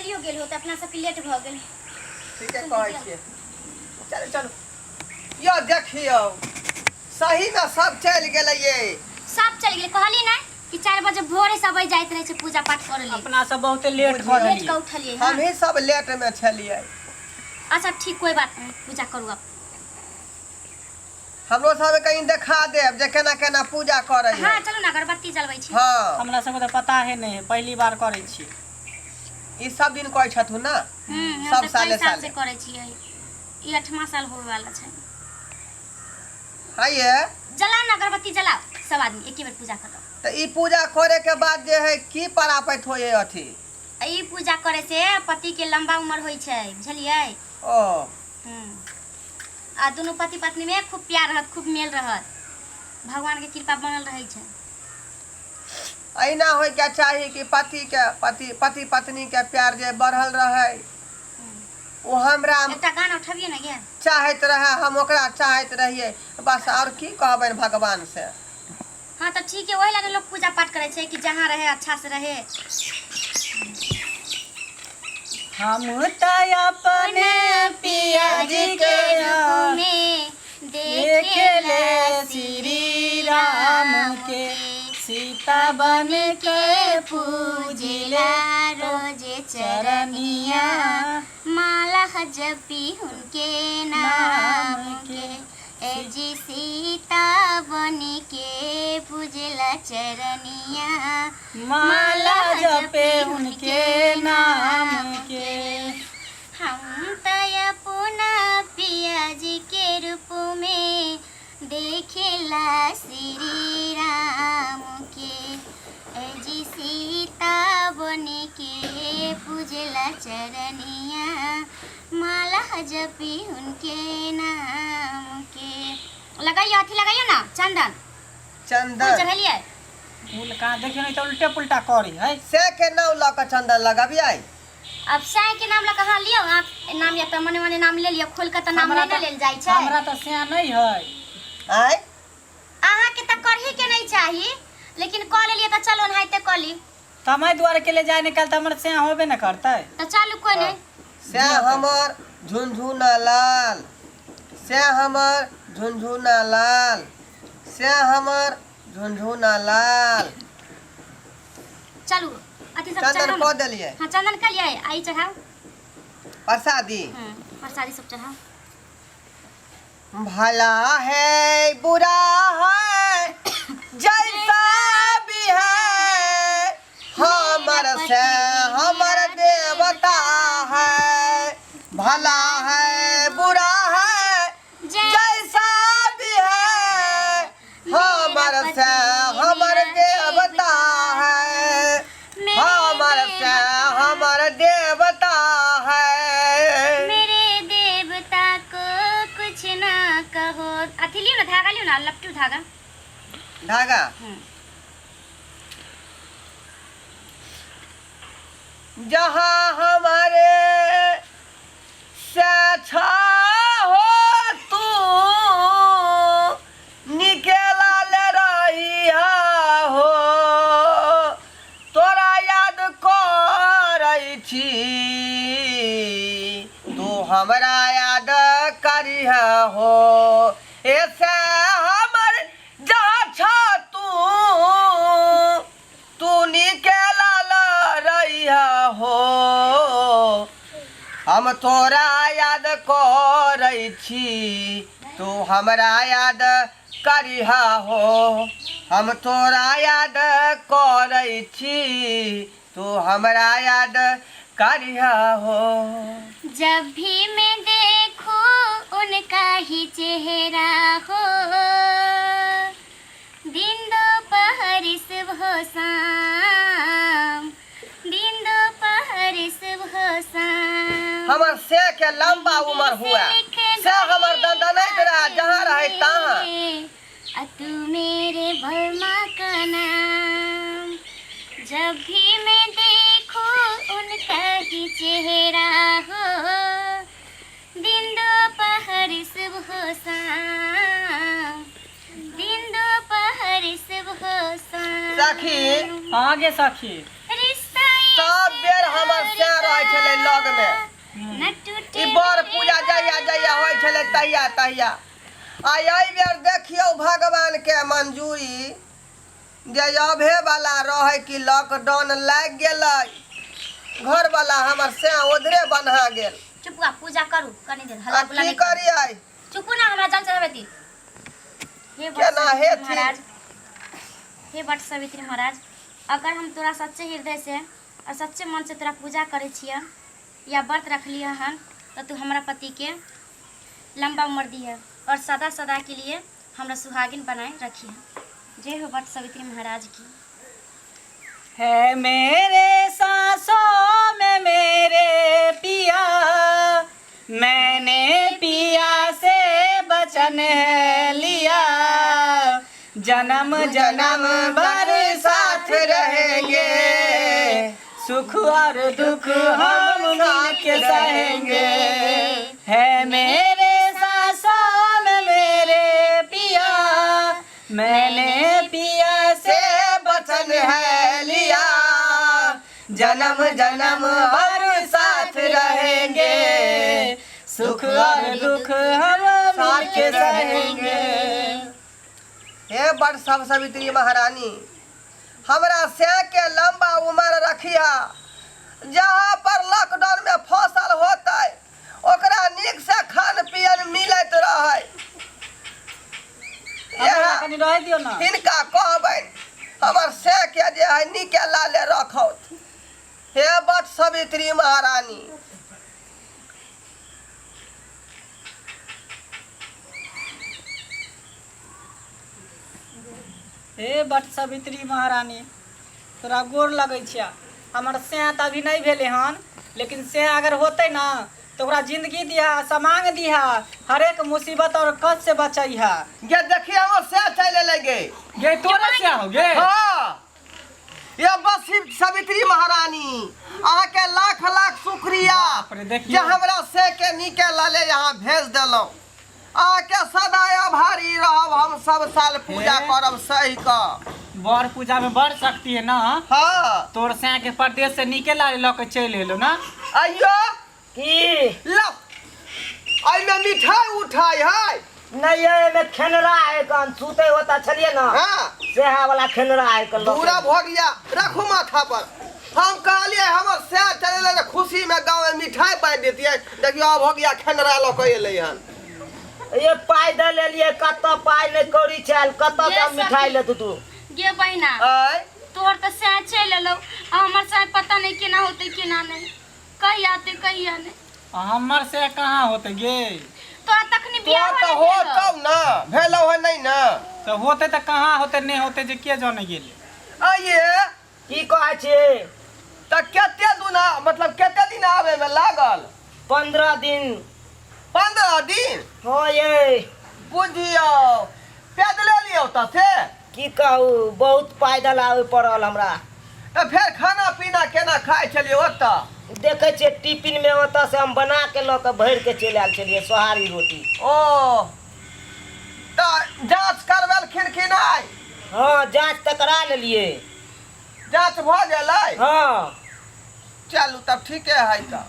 चलियो गेल होत, अपना सबके लेट भऽ गेल। ठीके कहै छियै, चलू चलू। यौ देखियौ, सहीमे सब चलि गेलै ये। सब चलि गेलै। कहली ने कि 4 बजे भोरे सब जाइत रहै छै पूजा पाठ करे लेल। अपना सब बहुते लेट कऽ लेट देलियै। कऽ उठलियै। हँ। हमही सब लेटमे छलियै। अच्छा ठीक, कोई बात नहीं, पूजा करू अब। हमरो सबके कहीं देखा देब जे केना केना पूजा करै है। हाँ, चलू ना, अगरबत्ती जलबै छी। हाँ। हमरा सबके तऽ पता है नहि है, पहली बार करै छी। ई सब दिन करै छथुन ना? हम सब तऽ साले कई साल से साले। करै छियै, ई 8वां साल होवे वाला छै। हाँ ये। जलाओ ना अगरबत्ती, जलाओ सब आदमी, एके बेर पूजा करो। तऽ ई पूजा करे के बाद जे है की प्राप्त होय है अथी? ई पूजा करे से पति के लंबा उम्र होइ छै, बुझलियै? ओ। आ दुनू पति पत्नी में खूब प्यार रहत, खूब मेल रहत, भगवान के कृपा बनल रहै छै। एहिना होइके चाही कि पतिके पति पति पत्नीके प्यार जे बढ़ल रहै, ओ हमरा एकटा गाना उठबियै ने गे। चाहैत रहै, हम ओकरा चाहैत रहियै, बस। आओर की कहबनि भगवान से? हाँ, तऽ ठीक है, वही लगे लोग पूजा पाठ करै छै कि जहाँ रहे अच्छा से रहे। हम तऽ अपने पिया जी के रूप में देखे ले श्री राम के, सीता बन के पूजिले रोजे चरनिया, माला जपी उनके नाम के। ए जी सीता बन के पूजला चरनिया, माला जपे उनके नाम के। हम तो अपना पिया जी के रूप में देखेला श्री राम के। ए जी सीता बन के पूजला चरनिया, माला जपी उनके नाम के। लगाइयो, अथी लगाइयो ना, चंदन फूल। चंदन चढ़ेलियै? फूल कहाँ? देखियौ नहि तऽ उल्टे पुल्टा करी है। से के नाम लऽ कऽ चंदन लगबियै? अब साई के नाम लऽ कऽ। हाँ, लियौ अहाँ नाम, या तऽ मने मने नाम ले लियौ, खोल कऽ तऽ नाम हमरा नहि ने तऽ लेल जाइ छै। हमरा तऽ सएह नहि है। आँय? अहाँके तऽ करही के नहि चाही, लेकिन कऽ लेलियै तऽ चलो ओनाहिते कऽ ली। तऽ हम एहि दुआरे के ले जाय निकाल तऽ हमर सएह होबे ने करतै। तऽ चलू, कोइ नहि। से हमर झुनझुना लाल, से हमर झुनझुना लाल, से हमर झुनझुना लाल। चलू, अथी सब चंदन चढ़ाउ कऽ ने। देलियै। हाँ, चंदन कलियै, आई चढ़ाउ। प्रसादी। प्रसादी सब चढ़ाउ। भला है बुरा है जैसा भी है, हमर से हमर देवता है। भला है बुरा है जैसा भी है, हमर से हमर देवता है, हमर से हमर देवता है। मेरे देवता को कुछ ना कहो। अथी लियो ना, धागा लियो ना, लपटू धागा। धागा। जहाँ हमारे से अच्छा हो तू निकेला ले रही हो, तोरा याद करै छी, तू हमरा याद करिह हो। ऐसे हमर जहाँ छ तू, तू निकेला रही हो, हम तोरा याद करै छी, तू हमरा याद करिह हो। हम तोरा याद करै छी, तू हमरा याद करिह हो। जब भी मैं देखूं उनका ही चेहरा हो, दिन दोपहर सुबह शाम, दिन दोपहर सुबह शाम। हमर से के लंबा उम्र हुआ, से हमर दंदनैत रहे जहाँ रहे तहाँ। आ तू मेरे बलमा का नाम। जब भी मैं देखूं उनका ही चेहरा हो, दिन दोपहर सुबह शाम, दिन दोपहर सुबह शाम। सखी। हाँ गे सखी। रिश्ता सब बेर हमर सैं रहै छलै लगमे। न टूटे ई बड़ पूजा जहिया जहिया होइ छलै तहिया तहिया। आ एहि बेर देखियौ भगवान के मंजूरी जे अभे वाला रहै कि लॉकडाउन लागि गेलै, घरवाला हमर सैं उधरे बन्हा गेल। चुप हुआ, पूजा करू कनी देर आ हल्ला गुल्ला की नहीं करू। करियै? चुपू ना, हमरा जल चढ़ाबै दी। हे वट केना सावित्री हेथिन? महाराज, हे वट सावित्री महाराज, अगर हम तोरा सच्चे हृदय से और सच्चे मन से तोरा पूजा करै छियै या व्रत रखलियै हन, तऽ तू हमरा पतिके लंबा उम्र दिहे और सदा सदा के लिए हमरा सुहागिन बनाए रखिहे। जय हो वट सावित्री महाराज की। है मेरे सांसों में मेरे पिया, मैंने पिया से वचन है लिया, जन्म जन्म भर साथ रहेंगे, सुख और दुख हम मिलके सहेंगे। है मेरे सांसों में मेरे पिया, मैंने पिया से वचन है लिया, जन्म जन्म भर साथ रहेंगे, सुख और दुख हम मिलके सहेंगे। हे बड़ सब सवित्री महारानी, हमरा से के लंबा उम्र रखिया। जहाँ पर लॉकडाउन में फसल होतै ओकरा नीक से खान पियन मिलैत रहै। हमरा कनि रहै दियौ ना। हिनका कहबनि हमर से के जे है नीके लाले रखौत। हे बट सवित्री महारानी। हे बट सवित्री महारानी, तोरा गोर लगै छिया। हमर सैं तऽ अभी नहि भेलै हन, लेकिन सैं अगर होतै ने तऽ ओकरा जिंदगी दिहा, समांग दिहा, हरेक मुसीबत और कष्ट से बचैहा। गे देखिए हमर सैं चलि एलै गे। गे तोरे सैं हो गे? हाँ, ये बस सवित्री महारानी, अहाँके लाख लाख शुक्रिया बाप रे, देखियौ। जे हमरा से के नीके लाले यहाँ भेज देलहुँ। अहाँके सदा आभारी रहब, हम सब साल पूजा हे। करब सही कऽ। बड़ पूजा में बड़ शक्ति है ना। हाँ। तोर सैं के परदेश से नीके लाले लऽ के चलि एलो ना। अइयो। की? लो, एहिमे मिठाई उठाई है। नहीं, एहिमे खेनरा है कन सुते होता छलिए ना। हाँ। सेहा वाला खेनरा है कन। दूरा भऽ गया, रखू माथा पर। हम कहलिए हमर सैं चले ले खुशी में गाँव में मिठाई बांटि देतियै, देखियो अब हो गया खेनरा लऽ के एलै हन। ये पाइ दे लेलिए, कत पाइ नहीं कौड़ी छल, कत ये से मिठाई सखी। लेतु तू? गे बहिना, आय। तोहर तऽ सैं चलि एलौ आ हमर सैं पता नहीं केना होतै केना नहीं, कहिया आते कहिया नहीं। आ हमर से कहाँ होतै गे? तोरा तखनी बियाह तोहर तऽ नहि भेलौ। होतौ ना, भेलौ हन नहीं ना। तऽ होतै तऽ कहाँ होतै नहि होतै जे के जाने गेलै। आइए। की कहै छी? तऽ कते दुना मतलब कते दिन आबै में लागल? 15 दिन। 15 दिन? हाँ ये। बुझियौ पैदले लियौ तऽ से? की कहू, बहुत पैदल आबे पड़ल हमरा। तऽ फेर खाना पीना केना खाइ छलियै ओतऽ? देखै छियै टिफिन में ओतऽ से हम बना के लऽ के भरि के चलि आयल छलियै सोहारी रोटी। ओ तऽ जाँच करबेलखिन कि नहि? हाँ, जाँच तऽ करा लेलियै। जाँच भऽ गेलै? हाँ। चलू तब ठीके है तऽ।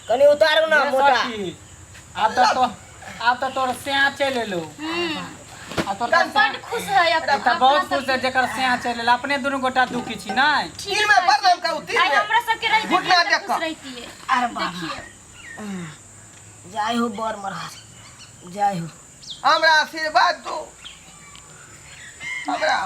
कनि उतारू ना ये मोटा। सखी, आब तऽ तोर सैं चलि एलौ। आब तोर तऽ बड खुश है ई तऽ बहुत खुश है जेकर सैं चलि एल, अपने दुनू गोटा दुखी छी नहि? ठीक तीन में है। प्रणाम करू, तीन आइ में। हमरा सबके रहिते घुटना तऽ देख खुश कऽ। रहितियै। अरे बाबा। देखियौ। जय हो बर महाराज, जय हो। हमरा आशीर्वाद दू हमरा।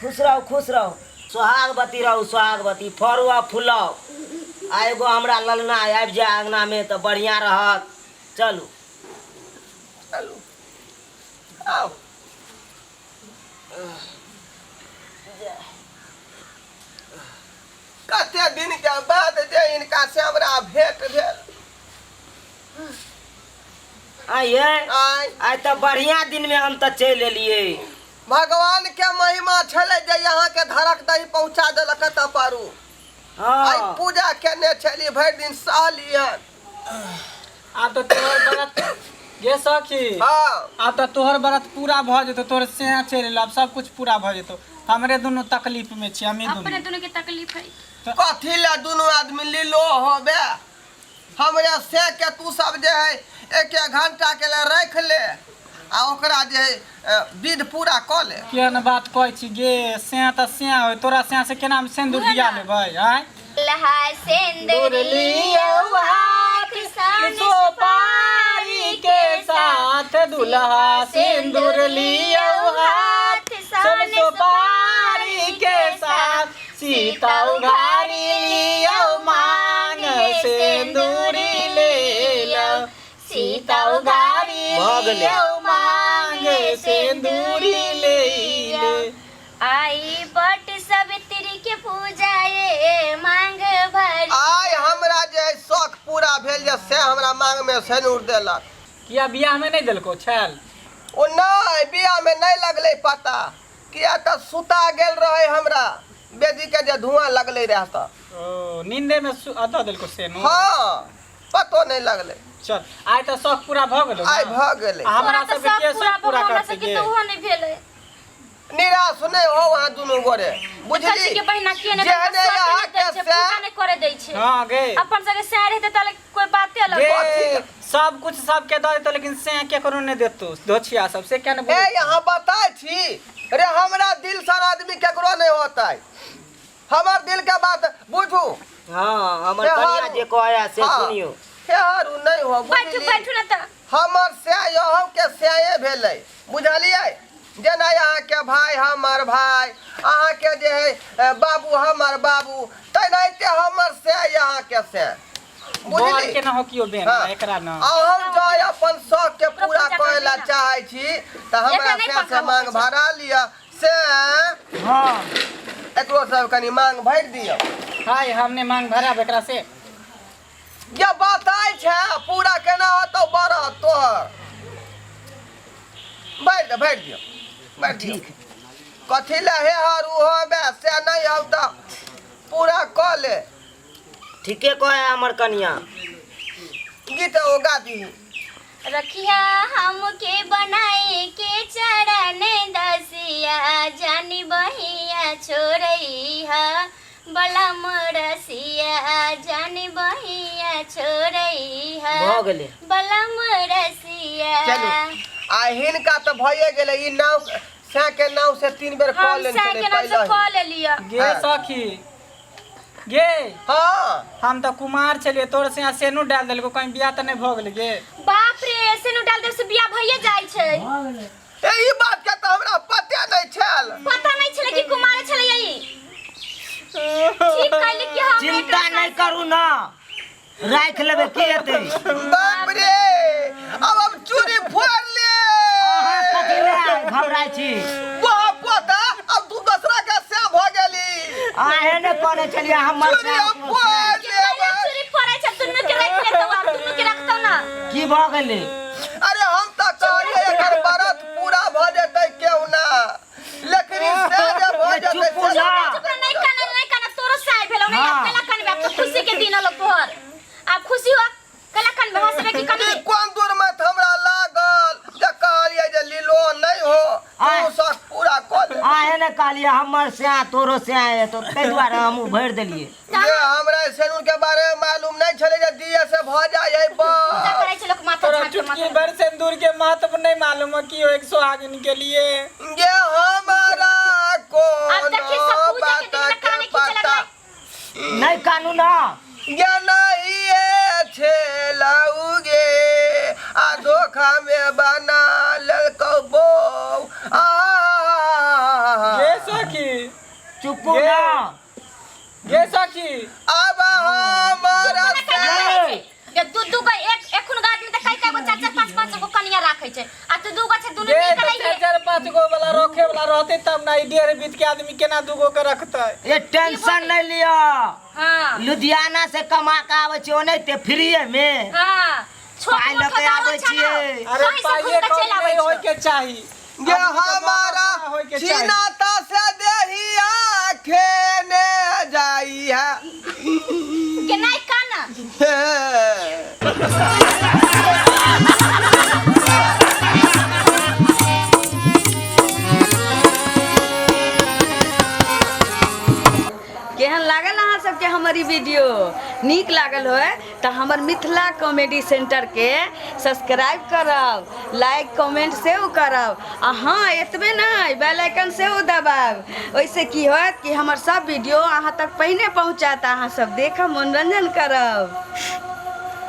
खुश रहू, खुश रहू, सोहागवती रहू, सोहागवती फरू आ फुलाउ। आ एगो हमरा ललना आबि जाय अंगना में तऽ बढ़िया रहत। चलू। चलू आउ। कते दिन के बाद जे इनका से हमरा भेंट भेल। आइए। आइ। आइ तऽ बढ़िया दिन में हम तऽ चलि एलियै। भगवान के महिमा छलै जे यहाँ के धरक दही पहुंचा देलक तऽ पारू। हाँ। आइ पूजा केने छली, भरि दिन सहलियन। आब तऽ तोहर व्रत, गे सखी, हाँ। आब तऽ तोहर व्रत पूरा भऽ जेतौ, तोहर सेहा चलि एलौ, आब सब कुछ पूरा भऽ जेतौ। हमरे दुनू तकलीफ में छी, हमी दुनू। अपने दुनू के तकलीफ है। कथी ले दुनू आदमी लीलो होबे? हमरे से के तू सब जे है एक एक घंटा के ले राख ले आ ओकरा जे है विध पूरा कऽ ले। केहन बात कहै छी गे? सेहा तऽ सेहा होइ, तोरा सेहा से केना हम सिन्दूर उहे दिया ना। लेबै? आँय, लहा सिंदूर लियो हाथ सान सुपारी के साथ, दुल्हा सिंदूर लियो हाथ सन सुपारी के साथ, सीता उघारी लियो मांग सिंदूरी ले लो, सीता उघारी भऽ गेलै। लियो मांग सिंदूरी ले ले। आई बट सवित्री के पूजा ये मांग भर। आइ हमरा जे है शौक पूरा भेल जे से हमरा मांग में सेनूर देलक। किया, बियाह में नहीं देलको छैल? ओ नहि, बियाह में नहि लगलै पता, किया तऽ सुता गेल रहै हमरा बेदी के जे धुआं लगलै रहै तऽ। ओ नींदे में दऽ देलको सेनूर? हँ, पतो नहि लगलै। चल, आइ तऽ शौक पूरा भऽ गेलो आइ ने? भऽ गेलै। आ हमरा तोरा तऽ सबके सब के पूरा शौक पूरा भऽ, हमरा करतै सबके गे? तऽ ओहो नहि भेलै। निराश नहि हो अहाँ दुनू गोरे, देखै छी बुझली के बहिना के नहि जेहने अहाँके दै छै, से पूजा नहि करे दै छै। हाँ गे। अपन सबके सैर हेतै तऽ कोई बाते अलग। गे, सब कुछ सबके दऽ देतो, लेकिन से केकरो नहि देतो धोछिया सब से, क्या ने? ए यहाँ बताय छी रे, हमरा दिल सन आदमी केकरो नहि होतै, हमर दिल के बात बुझू। हाँ, हमर हे कनिया हरू। जे कहै से हाँ। सुनियो। हे हरू नहि हो, बैठू। बुझली? बैठू ने तऽ। हमर से यहो के से भेलै, बुझलियै? जेना अहाँके भाय हमर भाय, अहाँके जे है बाबू हमर बाबू, तेनाहिते हमर से अहाँके से, बर बुझली? के ना हो कियो बेन। हाँ। एकरा ना। आ हम जँ अपन शौक के पूरा पूजा करे ला कर लेना। चाहै छी तऽ हमरा एकरा नहि से से पंखा मांग होकै छै। भरा लिअ से। हाँ। एकरो सब कनि मांग भरि दियौ। हाय, हमने मांग भराब एकरा से? ये बात आइ छै, पूरा केना होतौ बरह तोहर? भरि दे, भरि दियौ, भरि दियौ। कथी ले हे हरू होबे से नहि हौ तऽ पूरा कऽ ले। ठीके कहै हमर कनिया। गीत ओ गा दीही। रखिया हमके बनाए के चरण दसिया, जानी बहिया छोड़ैहा बलम रसिया, जानी बहिया छोड़ैहा भऽ गेलै। बलम रसिया। चलू, आ हिनका तऽ भइए गेलै, ई नाव सै के नाव से 3 बेर कऽ हम लेने सै छलै के नाम से पहिले ही। कऽ लेलियै। गे हाँ। सखी गे। हाँ। हम तऽ कुमार छलियै, तोर से यहाँ सेनू डाल देलको, कहीं बियाह तऽ नहि भऽ गेलै गे? बाप रे, सेनू डाल देब से बियाह भइए जाइ छै? ए, ई बात के तऽ हमरा पते नहि छल। पता नहि छलै कि कुमारे छलै ई। ठीक कहली कि हम चिंता नहि करू ना, राखि लेबै, की हेतै? बाप रे, अब हम चूड़ी फोड़ ले। अहाँ कथी लए घबराइ छी? वाह पोता, अब तू दोसरा के से भऽ गेली। अहें ने कहने छलियै हमर चूड़ी हम फोड़ लेबै। चूड़ी फोड़ै छै, दुनू के राखि लेतौ, आब दुनू के रखतौ ना। की भऽ गेलै? अरे हम तऽ कहलियै एकर व्रत पूरा भऽ जेतै केहू ना, लेकिन ई से जे भऽ जेतै चुप से ना। चुप रह, नहि कान, नहि कान, तोरो साय भेलौ नहि। आब हाँ। कला कनबे? आब तऽ खुशी के दिन हलो तोहर, आब खुशी हो, कला कनबे? हंसबे कि ई कनबे? कोन दुर्मत हमरा लागल जे कहलियै जे लीलो नहि हो, तू शौक पूरा कऽ ले। अहें ने कहलियै हमर स्या तोरो स्या हेतौ, ताहि दुआरे हमहूँ भरि देलियै। जे हमरा सेनुर के बारे में मालूम नहीं छले जे दिए से भ जाय है पूजा बस। करै छै लोक माथा तोरा झाँक के चुटकी माथा। भर सिंदूर के महत्व नहीं मालूम है कि एक सुहागिन के लिए। ये हमारा अब देखी कोनो सब पूजा के बात दिन में के काने खींचे पता लगलै। नहि कानू ना। ये नहीं ये छेलाउगे आ धोखा में बना लेलकौ बौ आ। गे सखी। चुपू गे। ना। गे सखी। अब हमारा चुप ना, काने खींचे। जे दू दू गो एक एखुन आदमी तऽ कई कई गो, चार चार पाँच पाँच गो कनिया राखै छै, आ तू दू गो छै, दुनू गे मिल के तऽ रहिए। चारि चारि पाँच गो वाला रखे वाला रहते तब ना, ई 1.5 बीत के आदमी केना 2 गो के रखते? ए, टेंशन नहि लिअ। हाँ। लुधियाना से कमा के आबै छै ओनाहिते फ्रीए मे। हाँ, छोट पाइ मोट लऽ के दारू आबै छै ना, छियै। अरे कहीं से घूम पाइए के चलि कौड़ी आबै नहीं होय छै। के चाही। ये आदमी के हमारा मन होय के चाही। छिनाता से देहिया खेने जाई है। के नहीं कान। हे। सबके हमर ई वीडियो नीक लागल होय तऽ हमर मिथिला कॉमेडी सेंटरके सब्सक्राइब करब, लाइक कमेंट सेहो करब आ हँ एतबे नहि, बेल आइकन सेहो दबायब। ओहिसँ की होयत कि हमर सब वीडियो अहाँ तक पहिने पहुँचत, अहाँ सब देखब, मनोरंजन करब।